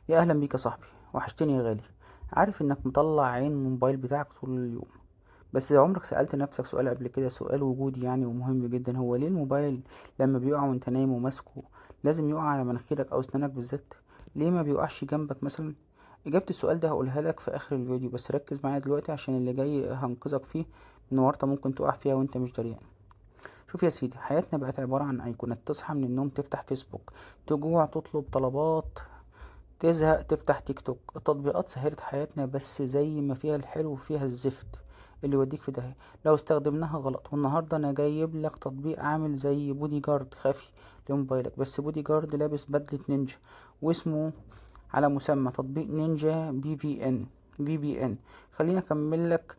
يا اهلا بيك يا صاحبي، وحشتني يا غالي. عارف انك مطلع عين الموبايل بتاعك طول اليوم، بس عمرك سألت نفسك سؤال قبل كده؟ سؤال وجودي يعني ومهم جدا، هو ليه الموبايل لما بيقع وانت نايم وماسكه لازم يقع على مناخيرك او اسنانك بالذات؟ ليه ما بيقعش جنبك مثلا؟ اجابة السؤال ده هقولها لك في اخر الفيديو، بس ركز معايا دلوقتي عشان اللي جاي هنقذك فيه من ورطة ممكن تقع فيها وانت مش دريان. شوف يا سيدي، حياتنا بقت عبارة عن ايقونات. تصحى من النوم تفتح فيسبوك، تجوع تطلب طلبات، تزهق تفتح تيك توك. التطبيقات سهلت حياتنا، بس زي ما فيها الحلو فيها الزفت اللي يوديك في داهية لو استخدمناها غلط. والنهاردة انا جايب لك تطبيق عامل زي بودي جارد خفي لموبايلك، بس بودي جارد لابس بدلة نينجا، واسمه على مسمى تطبيق نينجا بي في ان في بي ان. خليني اكمل لك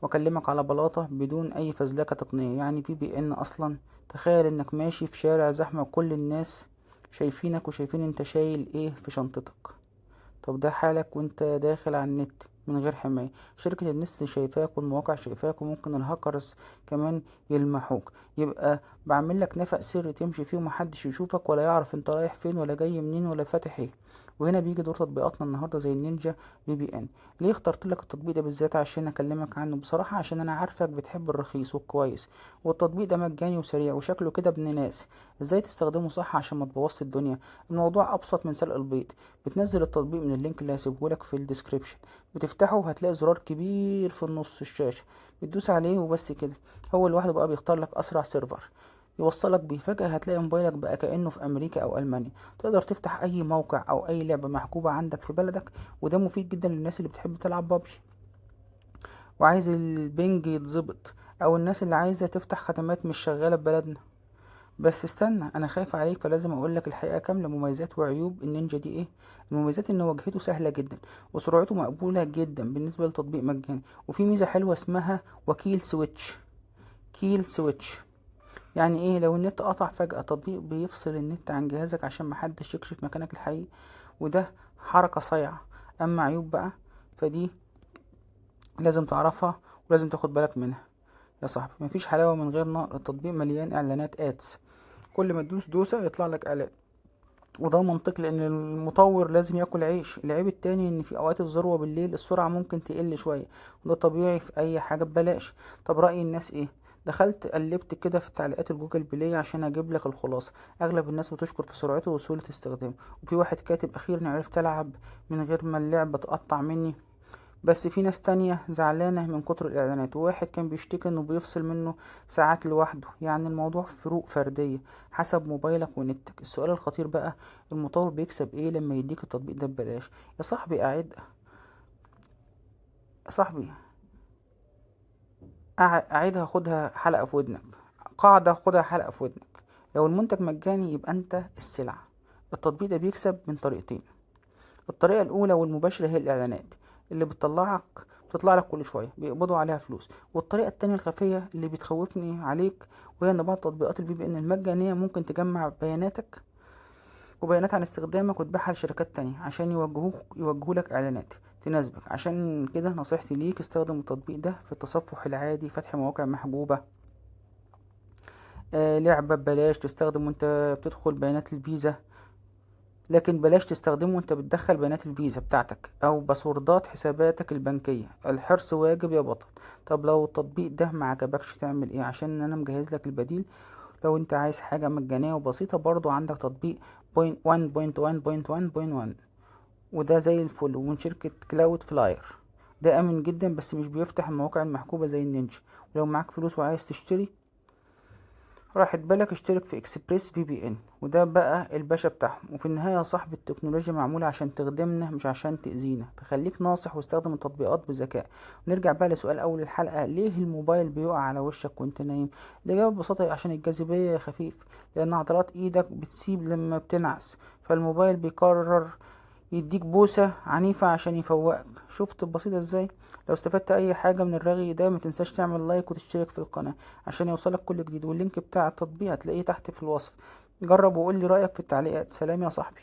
واكلمك على بلاطة بدون اي فزلكة تقنية. يعني VPN اصلا، تخيل انك ماشي في شارع زحمة وكل الناس شايفينك وشايفين انت شايل ايه في شنطتك. طب ده حالك وانت داخل على النت من غير حماية. شركة النت شايفاك والمواقع شايفاك وممكن الهاكرز كمان يلمحوك. يبقى بعمل لك نفق سري تمشي فيه ومحدش يشوفك ولا يعرف انت رايح فين ولا جاي منين ولا فاتح ايه. وهنا بيجي دور تطبيقاتنا النهارده زي النينجا VPN. ليه اخترت لك التطبيق ده بالذات عشان اكلمك عنه؟ بصراحة عشان انا عارفك بتحب الرخيص والكويس، والتطبيق ده مجاني وسريع وشكله كده ابن ناس. ازاي تستخدمه صح عشان ما تبوظش الدنيا؟ الموضوع ابسط من سلق البيض. بتنزل التطبيق من ال link اللي هسيبه لك في ال description، بتفتحه وهتلاقي زرار كبير في النص الشاشة، بتدوس عليه وبس كده. هو لوحده بقى بيختار لك اسرع server يوصلك بيه. فجأة هتلاقي موبايلك بقى كأنه في أمريكا أو ألمانيا، تقدر تفتح أي موقع أو أي لعبة محجوبة عندك في بلدك. وده مفيد جدا للناس اللي بتحب تلعب بابجي وعايز ال ping يتظبط، أو الناس اللي عايزة تفتح خدمات مش شغالة في بلدنا. بس استنى، انا خايف عليك فلازم اقولك الحقيقة كاملة. مميزات وعيوب النينجا دي ايه؟ المميزات ان واجهته سهلة جدا وسرعته مقبولة جدا بالنسبة لتطبيق مجاني، وفي ميزة حلوة اسمها وكيل switch. kill switch يعني ايه؟ لو النت قطع فجأة التطبيق بيفصل النت عن جهازك عشان محدش يكشف مكانك الحقيقي، وده حركة صايعة. اما عيوب بقى فدي لازم تعرفها ولازم تاخد بالك منها يا صاحبي. مفيش حلاوة من غير نار. التطبيق مليان اعلانات ads، كل ما تدوس دوسة يطلع لك اعلان، وده منطقي لان المطور لازم ياكل عيش. العيب التاني ان في اوقات الذروة بالليل السرعة ممكن تقل شوية، وده طبيعي في اي حاجة ببلاش. طب رأي الناس ايه؟ دخلت قلبت كده في تعليقات الجوجل بلاي عشان اجيب لك الخلاصة. اغلب الناس بتشكر في سرعته وسهولة استخدامه، وفي واحد كاتب اخيرا عرفت العب من غير ما اللعبة تقطع مني. بس في ناس تانية زعلانة من كتر الإعلانات، وواحد كان بيشتكي إنه بيفصل منه ساعات لوحده. يعني الموضوع فروق فردية حسب موبايلك ونتك. السؤال الخطير بقى، المطور بيكسب إيه لما يديك التطبيق ده ببلاش؟ يا صاحبي أعد، يا صاحبي أعيدها، خدها حلقة في ودنك، قاعدة خدها حلقة في ودنك. لو المنتج مجاني يبقى أنت السلعة. التطبيق ده بيكسب من طريقتين. الطريقة الأولى والمباشرة هي الإعلانات اللي بتطلع لك كل شوية، بيقبضوا عليها فلوس. والطريقة التانية الخفية اللي بتخوفني عليك، وهي إن بعض تطبيقات ال VPN المجانية ممكن تجمع بياناتك وبيانات عن استخدامك وتبيعها لشركات تانية عشان يوجهوا لك إعلانات تناسبك. عشان كده نصيحتي ليك، استخدم التطبيق ده في التصفح العادي، فتح مواقع محجوبة، لعبة ببلاش تستخدم وانت بتدخل بيانات الفيزا، لكن بلاش تستخدمه وانت بتدخل بيانات الفيزا بتاعتك او باسوردات حساباتك البنكية. الحرص واجب يا بطل. طب لو التطبيق ده ما عجبكش تعمل ايه؟ عشان انا مجهز لك البديل. لو انت عايز حاجة مجانية وبسيطة برضو عندك تطبيق point one point one point one point one، وده زي الفل ومن شركة كلاود فلاير. ده امن جدا بس مش بيفتح المواقع المحجوبة زي النينجا. ولو معاك فلوس وعايز تشتري راحت بالك، اشترك في اكسبريس VPN، وده بقى الباشا بتاعهم. وفي النهاية يا صاحبي، التكنولوجيا معمولة عشان تخدمنا مش عشان تأذينا، فخليك ناصح واستخدم التطبيقات بذكاء. نرجع بقى لسؤال اول الحلقة، ليه الموبايل بيقع على وشك وانت نايم؟ الإجابة ببساطة عشان الجاذبية يا خفيف، لأن عضلات ايدك بتسيب لما بتنعس، فالموبايل بيقرر يديك بوسة عنيفة عشان يفوقك. شفت بسيطة ازاي؟ لو استفدت اي حاجة من الرغي ده ما تنساش تعمل like وتشترك في القناة عشان يوصلك كل جديد، وال link بتاع التطبيق هتلاقيه تحت في الوصف. جرب وقول لي رأيك في التعليقات. سلام يا صاحبي.